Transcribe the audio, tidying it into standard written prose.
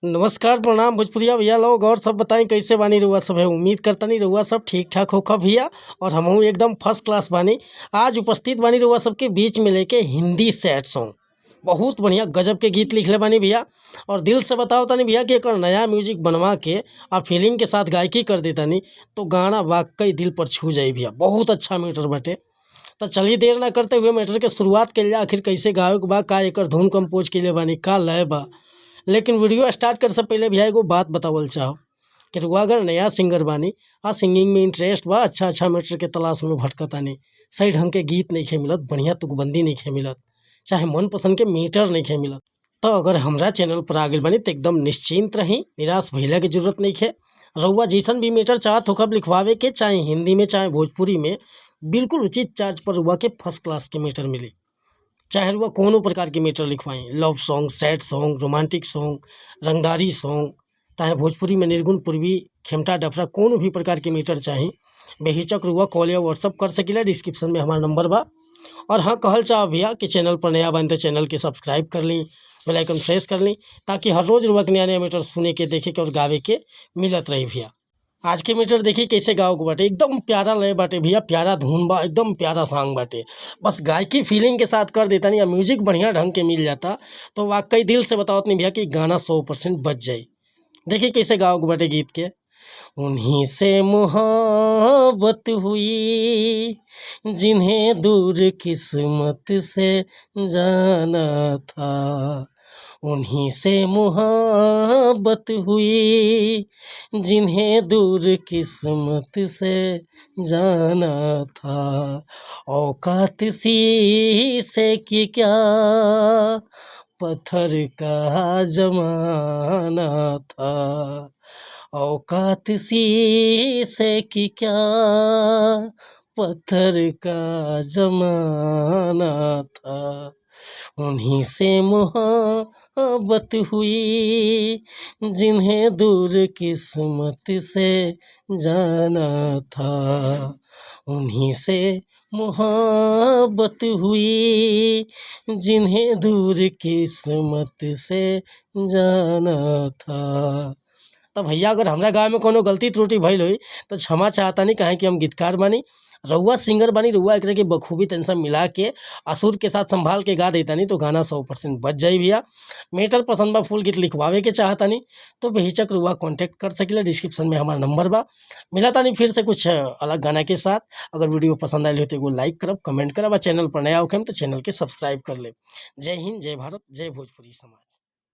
नमस्कार, प्रणाम भोजपुरिया भैया लोग। और सब बताई कैसे बानी रउआ सब है। उम्मीद करतनी रउआ सब ठीक ठाक होखब भैया और हमहू एकदम फर्स्ट क्लास बानी। आज उपस्थित बानी रउआ सबके बीच में लेके हिंदी सैड सॉन्ग, बहुत बढ़िया गजब के गीत लिखले बानी भैया। और दिल से बताओ तनी भैया कि एकर नया म्यूजिक बनवा के आ फीलिंग के साथ गायकी कर देतानी तो गाना वाकई दिल पर छू जाई भैया। बहुत अच्छा मैटर बाटे। तो चलिए देर ना करते हुए मैटर के शुरुआत कइल जा। आखिर कैसे गावे के बा, का एकर धुन कंपोज कइले बानी, का लय बा। लेकिन वीडियो स्टार्ट करे से पहले भैया एगो बात बतावल चाहो कि रउआ अगर नया सिंगर बानी आ सिंगिंग में इंटरेस्ट बा, अच्छा अच्छा मैटर के तलाश में भटकतानी, सही ढंग के गीत नइखे मिलत, बढ़िया तुकबंदी नइखे मिलत, चाहे मनपसंद के मीटर नइखे मिलत, तो अगर हमरा चैनल पर आ गइल बानी तो एकदम निश्चिंत रही, निराश भइला के जरूरत नइखे। रउआ जैसन भी मीटर चाहत होखब लिखवावे के, चाहे हिंदी में चाहे भोजपुरी में, बिल्कुल उचित चार्ज पर रउआ के फर्स्ट क्लास के मीटर मिली। चाहे रउआ कोनो प्रकार के मीटर लिखवाई, love song, sad song, romantic song, रंगदारी सॉन्ग, चाहे भोजपुरी में निर्गुण, पूर्वी, खेमटा, डफरा, कोनो भी प्रकार के मीटर चाही, बेहिचक रउआ कॉल या व्हाट्सअप कर सकीला। डिस्क्रिप्शन में हमार नंबर बा। और हाँ, कहल चाहब भैया कि चैनल पर नया बानी तो चैनल के सब्सक्राइब कर ली, बेल आइकन प्रेस कर ली, ताकि हर रोज़ रउआ के नया नया मीटर सुने के, देखे के और गावे के मिलत रही भैया। आज के मीटर देखी कैसे गावे के बाटे, एकदम प्यारा लय बाटे भैया, प्यारा धुन बा, एकदम प्यारा सॉन्ग बाटे। बस गायकी फीलिंग के साथ कर देता या म्यूजिक बढ़िया ढंग के मिल जाता तो वाकई दिल से बतावत नहीं भैया कि गाना 100% बच जाई। देखिए कैसे गावे के बाटे गीत के। उन्हीं से मोहब्बत हुई जिन्हें दूर किस्मत से जाना था, उन्हीं से मोहब्बत हुई जिन्हें दूर किस्मत से जाना था। औकात शीशे की क्या पत्थर का जमाना था, औकात शीशे की क्या पत्थर का जमाना था। उन्हीं से मोहब्बत हुई जिन्हें दूर किस्मत से जाना था, उन्हीं से मोहब्बत हुई जिन्हें दूर किस्मत से जाना था। तो भैया अगर हमरा गावे में कोनो गलती त्रुटि भइल होई तो क्षमा चाहतानी, काहे कि हम गीतकार बानी, रउआ सिंगर बानी। रउआ एकरा के बखूबी तनसा मिला के असुर के साथ संभाल के गा देतानी तो गाना 100% बच जाई भैया। मैटर पसंद बा, फुल गीत लिखवावे के चाहतानी तो बेहिचक रउआ कांटेक्ट कर सकीला। डिस्क्रिप्शन में हमार नंबर बा। मिलतानी फिर से कुछ अलग गाना के साथ। अगर वीडियो पसंद आयल हो तो एगो लाइक करब, कमेंट करब आ चैनल पर नया होखेम तो चैनल के सब्सक्राइब कर लेब। जय हिंद, जय भारत, जय भोजपुरी समाज।